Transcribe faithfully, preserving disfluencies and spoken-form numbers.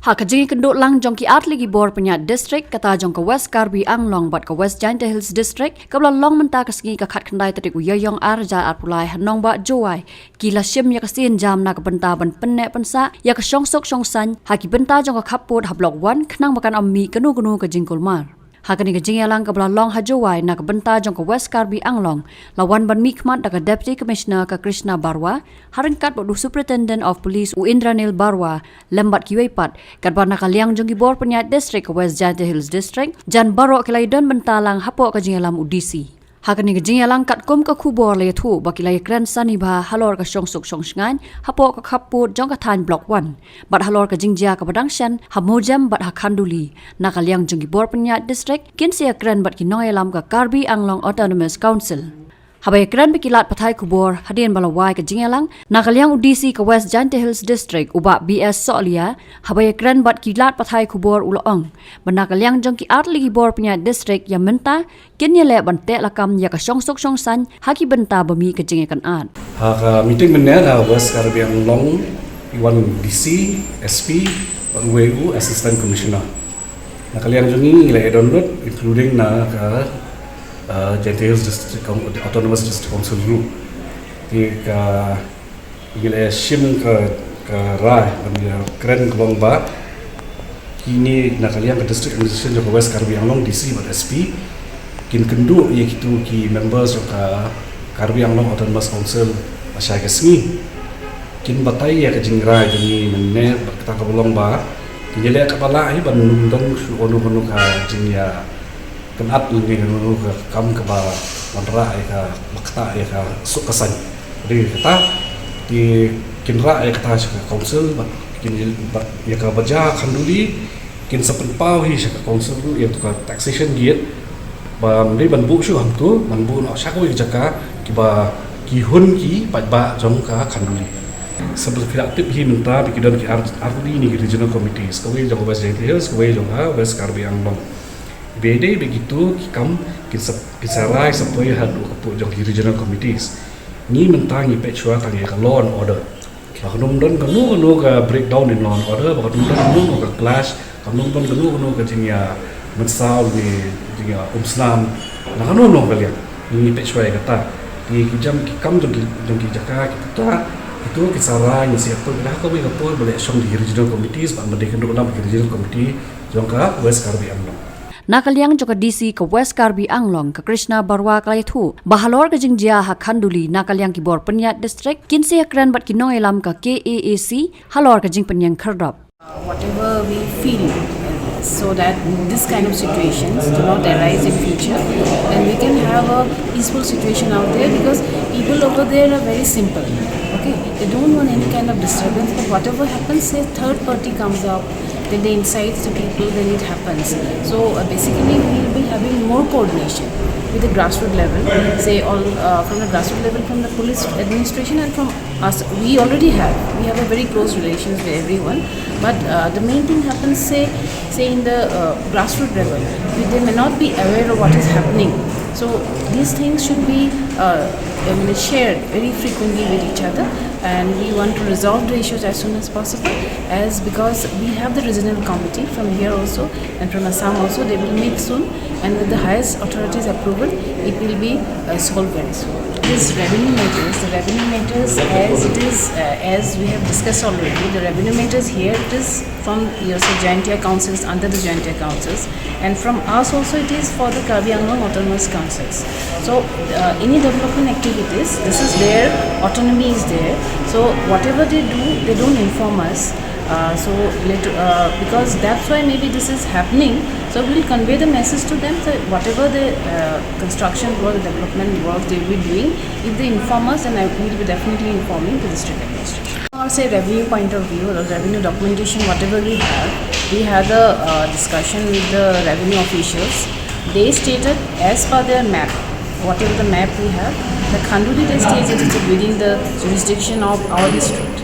Ha ka jingïakynduh lang jong ki artylli ki bor pynïaid district, kata jong ka West Karbi Anglong bad ka West Jaintia Hills District, kaba la long mynta ka sngi ka khatkhyndai tarik u Ïaïong arhajar arphew lai ha Nongbah Jowai, ki la shim ïa ka sienjam na ka bynta ban pynneh pynsah ïa ka shongsuk shongsaiñ ha ki bynta jong ka khappud ha Block One, khnang ba kan ym mih kano kano ka jingkulmar. Ha kane ka jingïalang kaba la long ha Jowai na ka bynta jong ka West Karbi Anglong, la wan ban mihkhmat da ka Deputy Commissioner ka Krishna Barua, ha ryngkat bad u Superintendent of Police u Indranil Barua, lem bad kiwei pat, katba na ka liang jong ki bor pynïaid district ka West Jaintia Hills District, jan baroh ki la ïadon bynta lang hapoh ka jingïalam u D C. Ha kane ka jingïalang katkum ka khubor la ïathuh ba ki la ïakren sani bha halor ka shongsuk shongsaiñ hapoh ka khappud jong ka thaiñ Block One bad halor ka jingjia kaba dang shen ha Mawjem bad ha Khanduli. Na ka liang jong ki bor pynïaid district, kin sa ïakren bad ki nongïalam ka Karbi Anglong Autonomous Council. Haba ïakren bad ki lad pathai khubor hadien ba la wai ka jingïalang, na ka liang u D C ka West Jaintia Hills District u Bah B S Sohliya, haba ïakren bad ki lad pathai khubor u la ong ba na ka liang jong ki artylli ki bor pynïaid district ïa mynta, kin ïaleh ban teh lakam ïa ka shongsuk shongsaiñ ha ki bynta ba mih ka jingïakynad. Ha ka meeting mynne ha West Karbi Anglong, i wan D C, S P bad uwei u Assistant Commissioner. Na ka liang jong ngi ngi la ïadon lut, including na ka, uh, Jaintia Hills District Coun-, Autonomous District Council ruh. Te ka ngi la shim ka, ka rai ban ïakren ka long ba kine na ka liang ka District Administration jong ka West Karbi Anglong, D C bad S P, kin kynduh ïa kitu ki members jong ka Karbi Anglong Autonomous Council lashai ka sngi. Kin batai ïa ka jingrai jong ngi mynne bad kata kaba long ba kin ïaleh kaba lah hi ban ym don shuh kano kano ka jingïa kynad lane kano kano ka kam kaba wanrah ïa ka, ba ktah ïa ka suk ka saiñ. Dei kata, te kin rah ïa kata sha ka council bad kin, bad ïa kaba jia Khanduli kin sa pynpaw hi sha ka council ruh ïa tu ka taxation gate. Ba ym dei ban buh shuh hangtu, ban buh noh sha kawei ka jaka kiba ki hun ki paidbah jong ka Khanduli. Sa ba phi la tip hi mynta ba ki don ki ar, artylli ne ki regional committees, kawei jong ka West Jaintia Hills, kawei jong ka West Karbi Anglong. Ba dei ba kitu ki kam kin sa, kin sa rai sa poi haduh ka pud jong ki regional committees. Ngi mynta ngi peit shuwa tang ïa ka law and order. Ba kan ym don kano kano ka breakdown in law and order, ba kan ym don kano kano ka clash, kan ym don kano kano ka jingïa mynsaw ne jingïa umsnam na kano kano ka liang. Ngi peit shuwa ïa kata. Ngi ki jam ki kam jong ki, jong ki jaka ki puta, kitu ki sa rai ngi sa ïa poi ha kawei ka por ba leh shong da ki regional committees, ba mynta kin dei kynduh lang ki regional committee jong ka West Karbi Anglong. Na ka liang jong ka D C ka West Karbi Anglong ka Krishna Barua ka la ïathuh ba halor ka jingjia ha Khanduli na ka liang ki bor pynïaid district kin sa ïakren bad ki nongïalam ka K A A C halor ka jingpynïeng khyrdop. Uh, whatever we feel, uh, so that this kind of situations do not arise in future, and we can have a peaceful situation out there, because people over there are very simple. Okay, they don't want any kind of disturbance. But whatever happens, say third party comes up, then they incite the people, then it happens. So, uh, basically, we'll be having more coordination with the grassroots level, say all, uh, from the grassroots level, from the police administration, and from us. We already have, we have a very close relations with everyone, but, uh, the main thing happens, say, say in the, uh, grassroots level, they may not be aware of what is happening. So these things should be, uh, I mean, shared very frequently with each other, and we want to resolve the issues as soon as possible, as because we have the regional committee from here also and from Assam also, they will meet soon, and with the highest authorities' approval, it will be, uh, solved very soon. These revenue matters, the revenue matters, as it is, uh, as we have discussed already, the revenue matters here, it is from your, say, Jaintia councils, under the Jaintia councils, and from us also it is for the Karbi Anglong Autonomous Councils. So, uh, any development activities, this is their autonomy is there. So whatever they do, they don't inform us. Uh, so let, uh, because that's why maybe this is happening. So we'll convey the message to them that whatever the, uh, construction work, development work they'll be doing, if they inform us, then I will be definitely informing the district administration. Or say revenue point of view or revenue documentation, whatever we have, we had a, uh, discussion with the revenue officials. They stated as per their map, whatever the map we have, the Khanduli, they stated it is within the jurisdiction of our district.